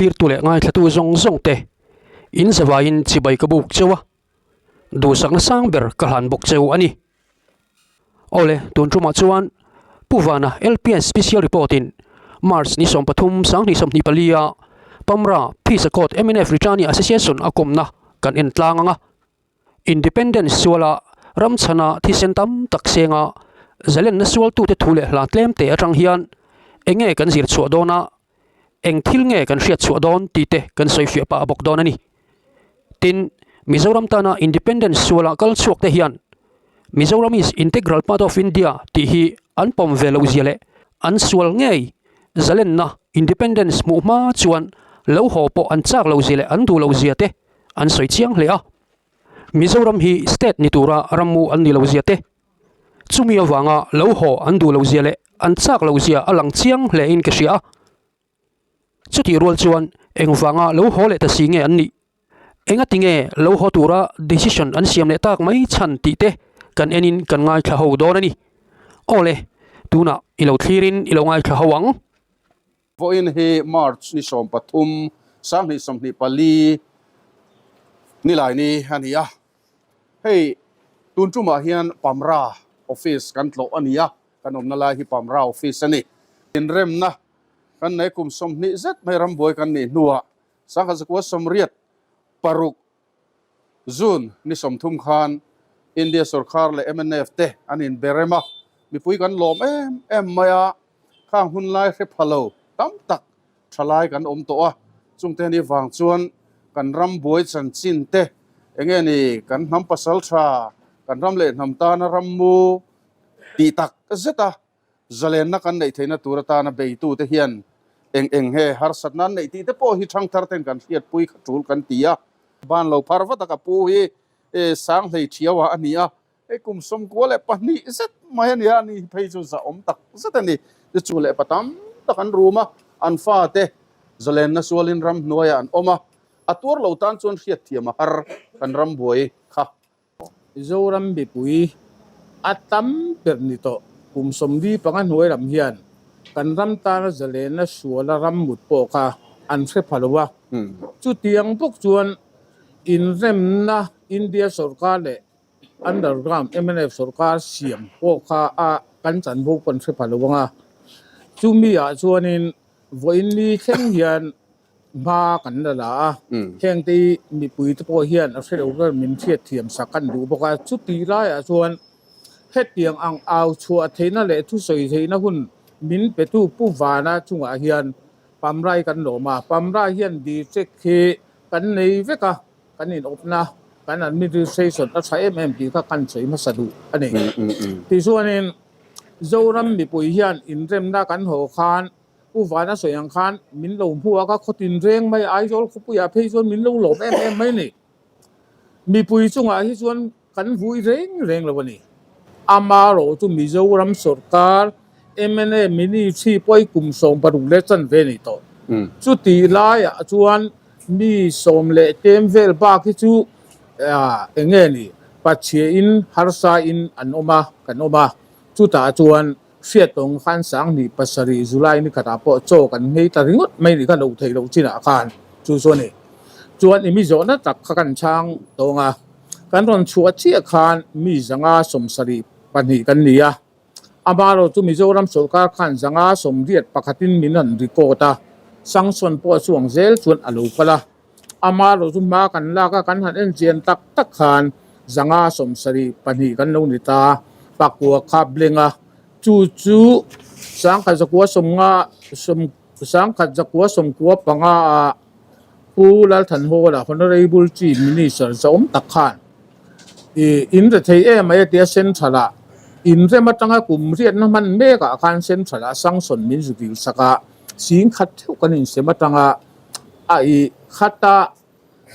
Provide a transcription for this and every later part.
thlirtu leh ngaithlatu zawng zawng te in zavaiin chibai ka buk cheu a, duhsakna sang ber ka hlan bawk cheu a ni. Awle, tun tumah chuan Pu Vana LPS Special Report in March ni 13 2024 a Pamra Phisakawt mnf Returning Association a kawmna kan en tlang ang a. Independence suala ram chhana thisen tam tak senga zalenna sualtute thu leh hla tlem te atang hian eng nge kan zir chhuah dawn a, eng thil nge kan hriat chhuah dawn tih te kan sawi fiah pah bawk dawn a ni. Tin, Mizoram tana Independence suala kal chhuak te hian Mizoram is integral part of India tih hi an pawm ve loh zia leh an sual ngei zalenna Independence hmuh hma chuan lo haw pawh an chak loh zia leh an duh loh zia te an sawi chiang hle a. Mizoram hi state ni tura rammu an ni lo zia te, chumi avanga lo haw an duh lo zia leh an chak lo zia a lang chiang hle in ka hria a. Chutih rual chuan engvanga lo haw leh ta si nge an nih? Engati nge lo haw tura decision an siam leh tak mai chhan tih te kan enin kan ngaithla ho dawn a ni. Awle, tunah i lo thlirin i lo ngaithla ho ang. Vawiin hi March ni 13, 2024 nilaini a ni a. Hei tun tumah hian Pamra office kan tlawh a ni a, kan awmna lai hi Pamra office a ni. Inremna kan nei kum 20 zet mai rambuai kan nih hnuah 1986 June ni 30 khan India sorkar leh mnf te an inberem a, mipui kan lawm em em mai a. Khang hun lai hre pha lo tam tak tha lai kan awm tawh a, chungte ni vang chuan kan ram buai chanchin te enge ni kan hnam pasal tha, kan ram leh hnam tana rammu tih tak zet a zalenna kan neih theihna tur atana beitute hian eng eng nge harsatna an neih tih te pawh hi thangthar ten kan hriatpui kha tul kan ti a. Ban lo phar vat a ka pu hi Sanghlei Thiaua a ni a, Hei kum 92 zet mai a nia, ani hi phei chu zahawm tak zet a ni. Chu chu leh pa tam tak an rum a, an fate zalenna sualin ramhnuaiah an awm a, a tuar lo tan chuan hriatthiam a har kan ram buai kha. Zoram mipui a tam ber ni tawh kum 45 hnuai lam hian kan ram tana zalenna suala ram mut pawh kha an hre pha lo a, chutiang bawk chuan inremna India sorkar leh Underground mnf sorkar siam pawh kha a kan chanvo kan hre pha lo ang a, chumi ah chuanin vawiin ni thleng hian hma kan la la a, heng te hi mipui te pawh hian a hre lo ber min hriat thiam sak an duh bawk a, chuti laiah chuan hetiang ang au chhuah theihna leh thusawi theihna hun min petu Pu Vana chungah hian Pamrai kan lawm a, Pamrai hian district hi kan nei vek a. Kan inawpna, kan administration a tha em em tih kha kan sawi hmasa duh a ni. Tichuanin Zoram mipui hian inremna kan haw khan U Vana sawi ang khan min lo hmu a, ka khawtin reng mai Aizawl khawpuiah phei chuan min lo lawm em em mai a ni. Mipui chungah hi chuan Kan vui reng reng lo a ni. Amarawh chu Mizoram sorkar mna Ministry pawh kum 16 leh chanve a ni tawh. Chutih laiah chuan mi sawm leh tlem vel bak hi chu eng nge ni Pathiain harsain an awm a, kan awm a. Chutah chuan Hriatawng khan 2007 July ni khatah pawh chaw kan nghei ta ringawt mai ni kha lo theih loh chinah khan chu chu a ni. Chuan i mi zawhna tak kha kan chhang tawng a, kan rawn chhuah chiah khan mi 172 kan ni a, amaherawh chu Mizoram sawrkar khan 181in min rawn record a, sanction pawh a chuang zel chuan a lo kal a. Amaherawh chu hma kan lak a, kan han en chian tak tak khan 172 kan lo ni ta, pakua kha blenga chu chu 1950 1995 ah Pu Lalthanhawla Honourable Chief Minister zawm tak khan ih in re thei em mai a tia Central ah inrem atanga kum riatna hman mek ah khan Central ah sanction min zu dil sak a, 10,000 theuh kan insem atanga a i khata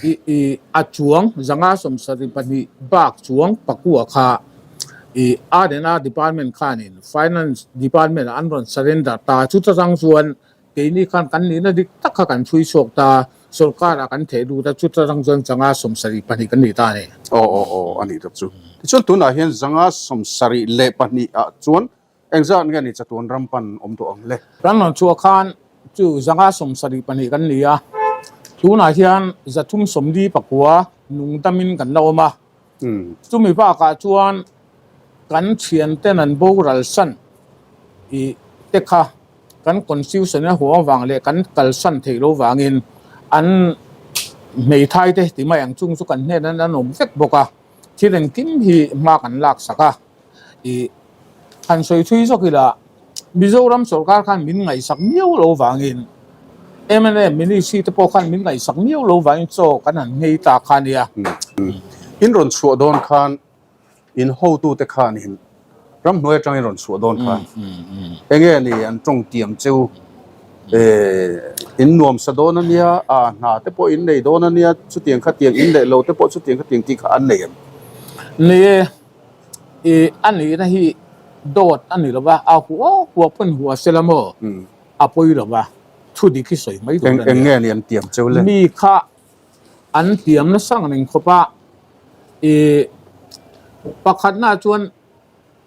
i i a chuang 172 bak chuang pakua kha i R&R department khanin finance department ah an rawn surrender ta chuta tang chuan keini khan kan nihna dik tak kha kan chhui chhuak ta sorkar ah kan theh lut a chuta tang chuan 172 kan ni ta a ni. Aw aw aw a nih tak chu. Tichuan tunah hian 172 ah chuan Engzat nge ni chatuan ram pan awm tawh ang le? Kan rawn chhuah khan chu 172 kan ni a. Tunah hian 349 nungdamin kan la awm a. Chumi bakah chuan kan thianten an boral san i te kha kan constitution a huam avang leh kan kalsan theih loh vangin an hmeithai te ti mai ang chung chu kan hnenah an awm vek bawk a. Thil engkim hi hma kan lak sak a. I han sawi thui zawk ila, Mizoram sorkar khan min ngaihsak miau lo vangin mna Ministry te pawh khan min ngaihsak miau lo vangin chaw kan han nghei ta kha a nia. In rawn chhuah dawn khan in hotute khanin ramhnuai atangin rawn chhuah dawn khan enge ni an tawng tiam cheu in nuamsa dawn a nia, a hna te pawh in nei dawn a nia, chutiang khatiang in leh lo te pawh chutiang khatiang tih kha an nei em? Ni e. I a nihna hi dawt a ni lo va, a hua hua pawn hua se la maw? A pawi lo va, thu dik hi sawi mai tur a ni a. Eng nge ni an tiam cheu le? Mi kha an tiam nasa ang reng khawp a, i pakhatna chuan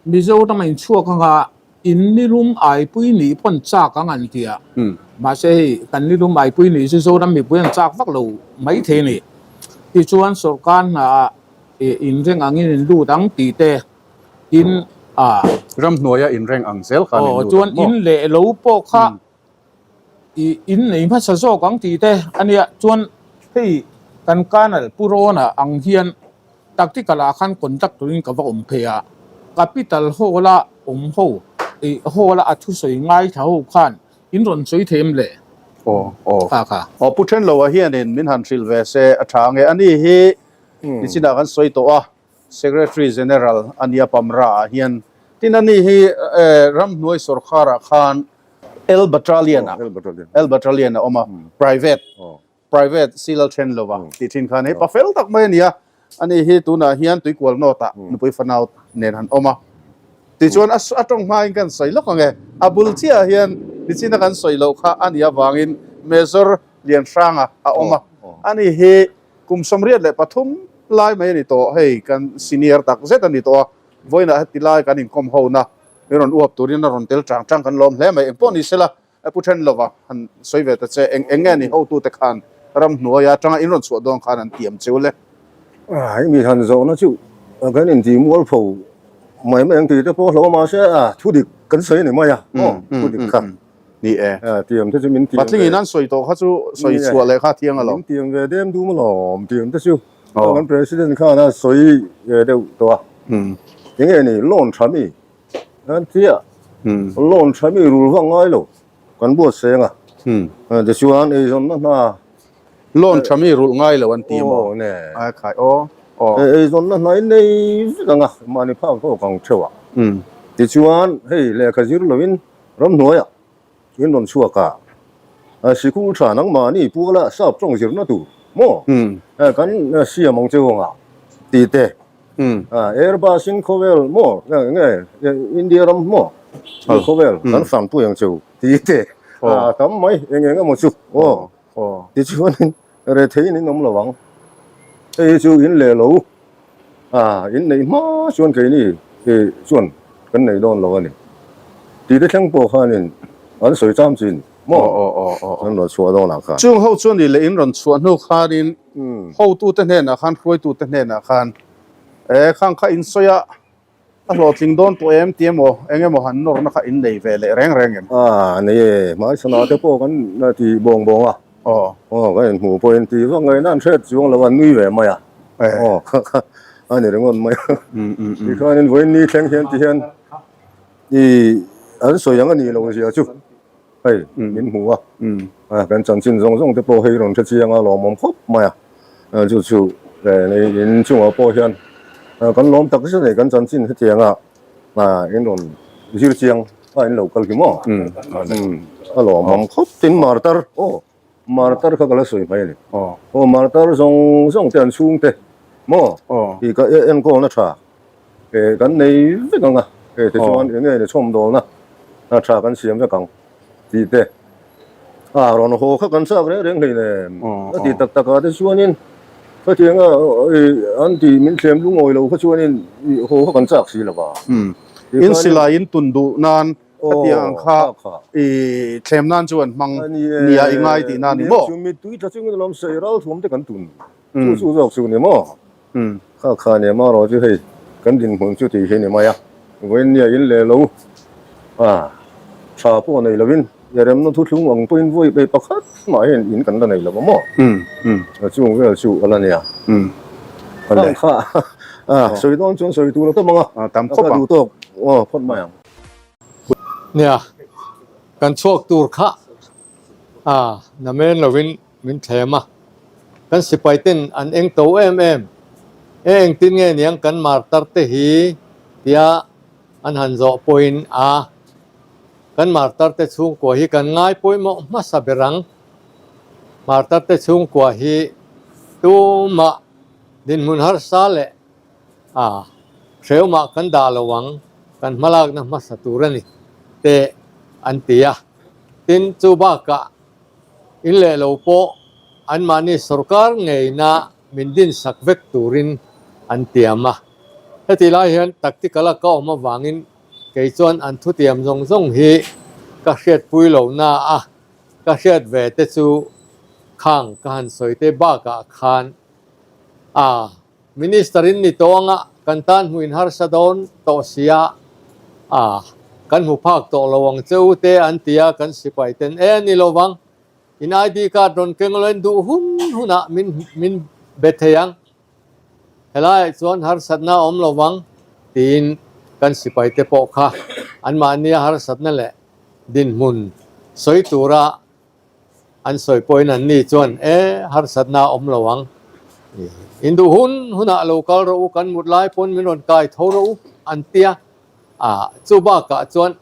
Mizoram a inchhuak anga in nilum aipui nih pawn chak ang an ti a, mahse hei kan nilum aipui nih chu Zoram mipui an chak vak lo maithei a ni. Tichuan sawrkar hnaah Inreng angin in lut ang tih te in a. Ramhnuaia inreng ang zel khan in lut ang maw? Chuan in leh lo pawh kha i in nei hmasa zawk ang tih te a nia. Chuan hei kan Colonel Pu Rawna ang hian tactical ah khan conduct turin ka va awm phei a. Capital Hall a awm ho i hall a a thusawi ngaithla ho khan in rawn sawi thei em le? Aw aw. Kha kha. Aw Pu Thenloa hianin min han hrilh ve se a tha nge a ni hi Nichinah kan sawi tawh a, Secretary General a nia Pamra ah hian. Tin a ni hi ramhnuai sawrkharah khan L Battalion ah, L Battalion a awm a, private, private Silal then lova tih thin khan hei pa fel tak mai a ni a. A ni hi tunah hian Tuikual North ah nupui fanau nen han awm a. Tichuan a tawng hmain kan sawi lawk ang e, a bul chiahah hian nichina kan sawi loh kha a nih avangin Major Lianhranga a awm a. A ni hi Kum 83 lai mai a ni tawh, hei kan senior tak zet a ni tawh a, vawiinah heti lai kan inkawm hona min rawn uap turin a rawn tel chang chang kan lawm hle mai. Engpawh ni sela, Pu Thenlova han sawi ve ta che, eng eng nge ni hotute khan ramhnuaia atanga in rawn chhuah dawn khan an tiam cheu le? Hei mi han zawhna chu kan inti mualpho mai mai ang tih te pawh hlauh a, mahse thu dik kan sawi a ni mai a, thu dik kha. Ni e. Tiam te chu min tiam ve. Patlingin an sawi tawh kha chu sawi chhuah leh kha thiang alawm. Min tiam ve dem dum alawm tiam te chu. Kan president khan a sawi ve deuh tawh a. Enge ni loan tha mi an ti a. Loan tha mi rul vak ngai lo kan buat seng a. Tichuan eizawnna hna. Loan tha mi rulh ngai lo an ti maw? Aw ne. Ai khai aw. Aw. Eizawnna hna in nei vek ang a mahni phak tawk ang theuh a. Tichuan hei lehkha zir loin Ramhnuaiah in rawn chhuak a, sikul tha nangmahni puala sap tawng zirna tur maw kan siam ang cheu anga tih te, Airbus in khawvel maw nge India ram maw khawvel kan fangpui ang cheu tih te a tam mai eng eng emaw chu aw tichuanin Retheiin in awm lo ang. Hei hi chu in leh lo a, in neih hma chuan keini hi chuan kan nei dawn lo a ni. Tih te thleng pawh khanin an sawi cham chin maw an rawn chhuah dawn ah khan. Chung ho chuan ih leh in rawn chhuah hnu khanin hotute hnenah khan hruaitute hnenah khan e khang kha in sawi a, A hlawhtling dawn tawh em ti emaw eng emaw han nawrna kha in nei ve leh reng reng em? A, nei e, hmaisana te pawh kan ti bawng bawng a. Aw. Aw, kan inhmuh pawh in ti vak ngaihna an hriat chuang lo a, nui ve mai a. Aw, kha kha a ni ringawt mai a. Tikhanin vawiin ni thleng hian ti hian i an sawi ang a nih loh zia chu. Hei, min hmu a, kan chanchin zawng zawng te pawh hei rawn hre chiang a, lawmawm khawp mai a. Chu chu in chungah pawh hian kan lawm tak zet a ni, kan chanchin hetiang a in rawn zir chiang a in lo kal hi maw? A lawmawm khawp tin martar aw, martar kha ka la sawi mai a ni. Aw martar zawng zawng te an chhungte maw? Tih ka enkawlna tha. Kan nei vek ang a, hei te chuan eng nge ni chhawmdawlna a tha kan siam vek ang tih te a rawn haw kha kan chak reng reng hleinem a ti tak tak ah te chuanin khatianga an tih min thlem lungawi lo kha chuanin haw kha kan chak si lo va. In silai in tun duh nan. Khatiang ang kha i thlem nan chu an hmang nia i ngai tihna a ni maw? Chu mittui tla chungin alawm sawi ralthuam te kan tun chu chu zawk chu ni maw? Kha kha nia marawh chu hei kan dinhmun chu tih hi ni mai a, vawiin nia in leh lo a tha pawh nei lovin i remna thuthlung ang pawhin vawi bei pakhat mah hian in kan la nei lo a maw? Chung vel chu a la nia. Kha kha a sawi dawn chuan sawi tur a tam ang a, ka duh tawk phawt mai ang. Nia, kan chhuak tur kha a namen lovin min thlem a, kan sipai ten an eng to em em e, engtin nge niang kan martar te hi tia an han zawh pawhin a, kan martar te chhungkua hi kan ngai pawimawh hmasa ber ang, martar te chhungkua hi tumah dinhmun harsa leh A, hrehawmah kan dah lo ang, kan hmalakna hmasa tur a ni, te an ti a. Tin, chu bakah in leh lo pawh anmahni sorkar ngeina min dinsak vek turin an tiam a. Heti lai hian tactical a ka awm avangin kei chuan an thutiam zawng zawng hi ka hriatpui lo na a, ka hriat ve te chu khang ka han sawi te bakah khan a. Minister in ni tawh anga kan tan hmuh in harsa dawn tawh sia a, kan hmu phak tawh lo ang che u te an ti a, kan sipai ten e ni lo vang, in ID card rawn keng lo in duh hun hunah min min be thei ang, helaiah chuan harsatna a awm lo vang tiin kan sipai te pawh kha anmahnia harsatna leh dinhmun sawi tura An sawi pawhin an ni chuan, E, harsatna a awm lo ang. In duh hun hunah lo kal rawh u, kan mut lai pawn min rawn kai tho rawh u, an ti a. A, chu bakah chuan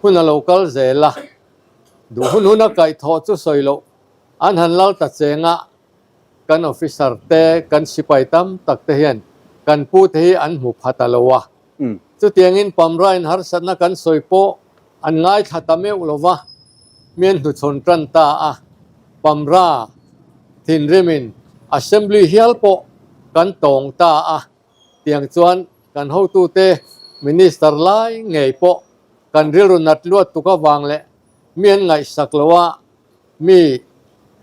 hun a lo kal zel a, duh hun huna kaihthawh chu sawi loh an han lal ta cheng a, kan officer te, kan sipai tam tak te hian kan pu te hi an hmu pha ta lo a. Chutiangin Pamrain harsatna kan sawi pawh an ngaithla ta meuh lo va, mi an hnuchhawn tan ta a. Pamra thinrimin Assembly hial pawh kan tawng ta a, tiang chuan kan hotute Minister lai ngei pawh kan rilru nat luat tuk avang leh mi an ngaihsak lo a, mi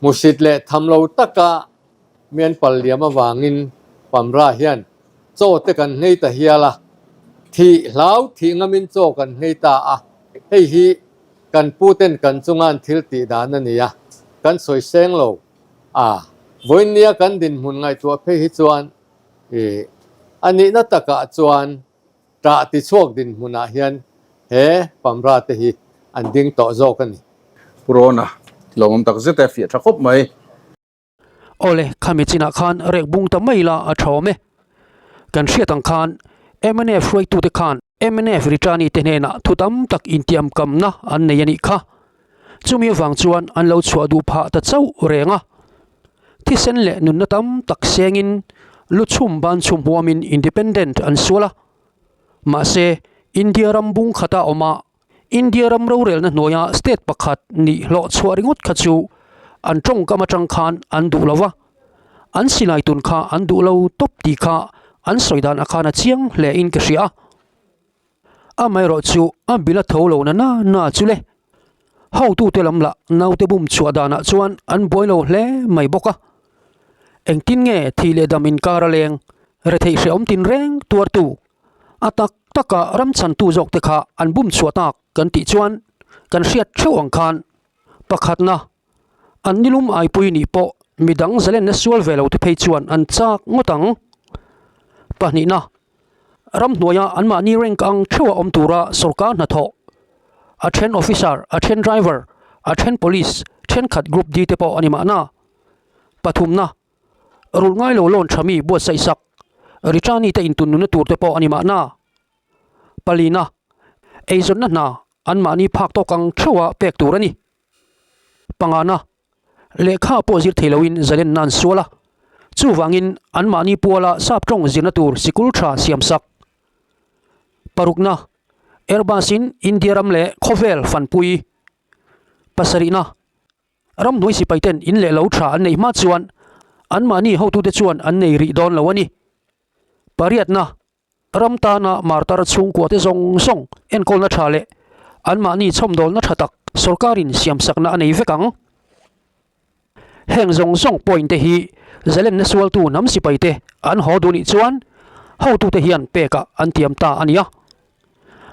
hmusit leh tham lo taka mi an pal liam avangin Pamra hian chaw te kan hnei ta hial a, thih hlau thih ngamin chaw kan hnei ta a, hei hi kan pu ten kan chunga an thil tih dan a ni a, kan sawi seng lo a, vawiinnia kan dinhmun ngaihtuah phei hi chuan ih a nihna takah chuan Ṭah tichhuak dinhmunah hian he Pamra te hi an ding tawh zawk a ni. Pu Rona, lawmawm tak zet e, fiah tha khawp mai. Awle, khami chinah khan rek bung ta mai la a tha awm e. Kan hriat ang khan mnf hruaitute khan mnf Ritani te hnenah thu tam tak intiamkamna an nei a nih kha. Chumi avang chuan an lo chhuah duh phah ta chauh reng a. Thisen leh nunna tam tak sengin lu chhum ban chhum huamin independent an sual a. Mahse, India ram bung khata awm a, India ram rorelna hnuaia state pakhat nih hlawh chhuah ringawt kha chu an tawngkam atang khan an duh lo va. An silai tun kha an duh lo tawp tih kha an sawi dan a khan a chiang hle in ka hria a. Amaherawh chu a bil a tho lo na na na chu le. Hotute lam lah naute bum chhuah danah chuan an buai lo hle mai bawk a. Engtin nge thih leh dam inkar a leng, retheih hrehawm tinreng tuartu, a tak taka ram chhantu zawkte kha an bum chhuah tak kan tih chuan kan hriat theuh ang khan pakhatna an nilum aipui nih pawh midang zalenna sual ve lote phei chuan an chak ngawt ang. Pahnihna. Ramhnuaia anmahni rank ang theuha awm tura sorkar hnathawh, a then officer, a then driver, a then police, thenkhat group D te pawh a ni mahna. Pathumna, rulh ngai lo loan tha mi buatsaih sak, Richani te intun nunna tur te pawh a ni mahna. Palina, eizawnna hna anmahni phak tawk ang theuha pek tur a ni. Pangana, Lehkha pawh zir thei loin zalenna an sual a, chuvangin anmahni puala sap tawng zirna tur sikul tha siam sak. Parukna, Airbus-in India ram leh khawvel fanpui. Pasarihna, Ramhnuai sipaiten in leh lo tha an neih hma chuan anmahni hotute chuan an nei rih dawn lo a ni. Pariatna, Ram tana martar chhungkua te zawng zawng enkawlna tha leh Anmahni chhawmdawlna tha tak sorkarin siamsakna a nei vek ang. Heng zawng zawng point te hi zalenna sualtu hnam sipai te an haw duh nih chuan hotute hian pekah an tiam ta a nia.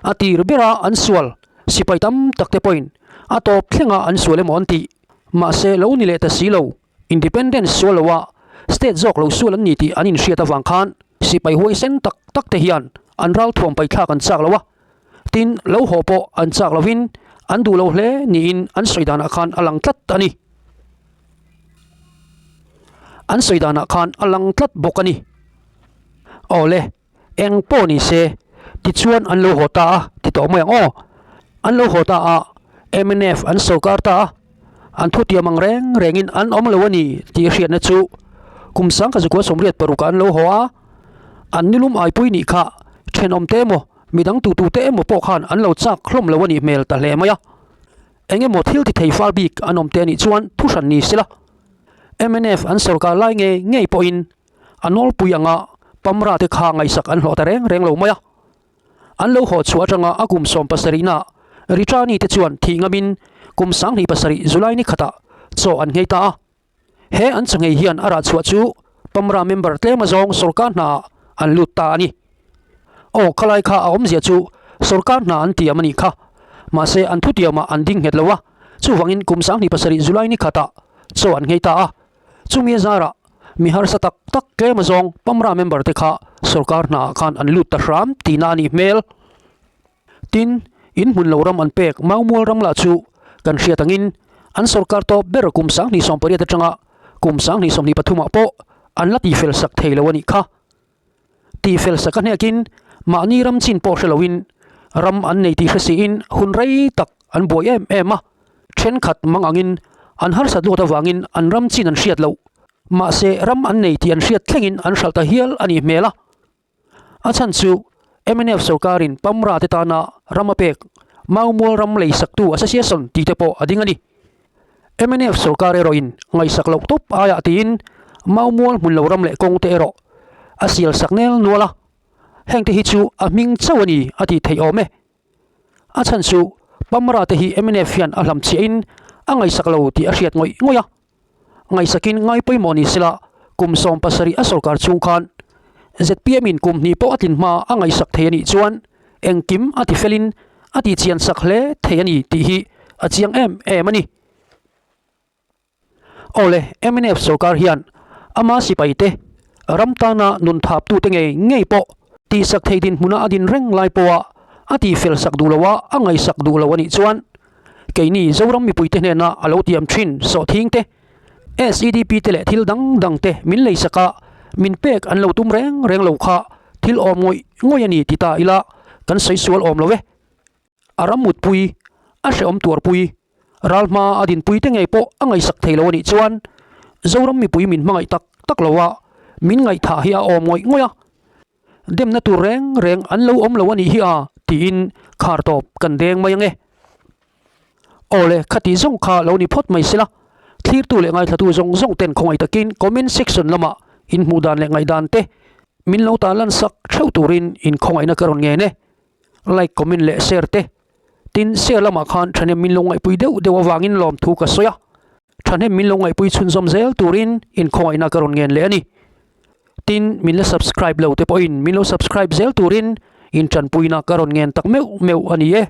A tir bera an sual sipai tam tak te pawhin a tawp thlenga an sual emaw an tih. Mahse lo ni leh ta si lo, independence sual loa state zawk lo sual an ni tih an inhriat avang khan sipai huaisen tak tak te hian an ralthuam paithlak an chak lo a. Tin, lo haw pawh an chak lovin an duh lo hle niin an sawi danah khan a lang tlat a ni. An sawi danah khan a lang tlat bawk a ni. Awle, eng pawh ni se, tichuan an lo haw ta a ti tawh mai ang aw. An lo haw ta a, mnf an sawrkar ta a. An thutiam ang reng rengin an awm lo a ni tih hriatna chu kum sangkhat zakua 86 ah an lo haw a, an nilum aipui nih kha thenawm te emaw midang tutu te emaw pawh khan an lo chak hlawm lo a nih hmel ta hle mai a. Eng emaw thil ti thei fal bik an awm te anih chuan thu hran ni sela. Mnf an sawrkar lai ngei ngei pawhin a nawlpui anga pamra te kha ngaihsak an hlawh ta reng reng lo mai a. An lo haw chhuah atanga a kum 17 na Richani te chuan thih ngamin kum 27 July ni khatah chaw an nghei ta a. He an chawngei hian a rah chhuah chu Pamra member tlem azawng sawrkar hnaah an lut ta a ni. Aw khalai kha a awmzia chu sawrkar hna an tiam a nih kha. Mahse an thutiamah an ding nghet lo a, chuvangin kum 27 July ni khatah chaw an nghei ta a. Chumi a zarah mi harsa tak tak tlem azawng Pamra member te kha sawrkar hnaah khan an lut ta hram tihna a nih hmel. Tin, in hmun lo ram an pek Maumual ram lah chu kan hriat angin an sawrkar tawp ber kum 2018 atanga kum 2023 ah pawh an la tihfel sak thei lo a nih kha. Tihfel sak a hnekin mahni ram chin pawh hre loin ram an nei tih hre siin hun rei tak an buai em em a, thenkhat mang angin an harsat luat avangin an ram chin an hriat loh. Mahse ram an nei tih an hriat thlengin an hralh ta hial a nih hmel a. A chhan chu mnf sorkarin Pamra te tana ram a pek Maumual ram lei saktu Association tih te pawh a ding a ni. Mnf sorkar erawhin ngaihsak loh tawp aiah tiin Maumual hmun lo ram leh kawng te erawh a sial sak nel nual a, heng te hi chu a hming chauh a ni a tih theih awm e. A chhan chu Pamra te hi mnf hian a hlam chiahin a ngaihsak lo tih a hriat ngawih ngawih a. Ngaihsakin ngai pawimawh ni sela kum 17 a sorkar chhung khan zpm in kum hnih pawh a tlin hma a ngaihsak thei a nih chuan engkim a ti felin a ti chian sak hle thei a ni tih hi a chiang em em a ni. Awle, mnf sorkar hian ama sipai te ram tana nun thaptute ngei ngei pawh tihsak thei dinhmuna a din reng lai pawha a tihfel sak duh loha a ngaihsak duh lo a nih chuan Keini Zoram mipuite hnena a lo tiam thin sawhthing te, SEDP te leh thil dang dang te min leisak a, min pek an lo tum reng reng lo kha thil awm ngawih ngawih a ni ti ta ila kan sawi sual awm lo e. A ram mutpui, a hrehawm tuarpui, ral hma a dinpui te ngei pawh a ngaihsak thei lo a nih chuan Zoram mipui min hmangaih tak tak lo a, min ngaihthah hi a awm ngawih ngawih a. Demna tur reng reng an lo awm lo a nih hi a, tiin khar tawp kan deng mai ang e. Awle, khati zawng kha lo ni phawt mai sela, thlirtu leh ngaithlatu zawng zawng ten khawngaih takin comment section lamah in hmuh dan leh ngaihdan te min lo tan lan sak theuh turin in khawngaihna ka rawn ngen e. Like, comment leh share te. Tin, share lamah khan thahnem min lo ngaihpui deuh deuh avangin lawmthu ka sawi a, thahnem min lo ngaihpui chhunzawm zel turin in khawngaihna ka rawn ngen leh a ni. Tin, min la subscribe lo te pawhin min lo subscribe zel turin in tanpuina ka rawn ngen tak meuh meuh a ni e.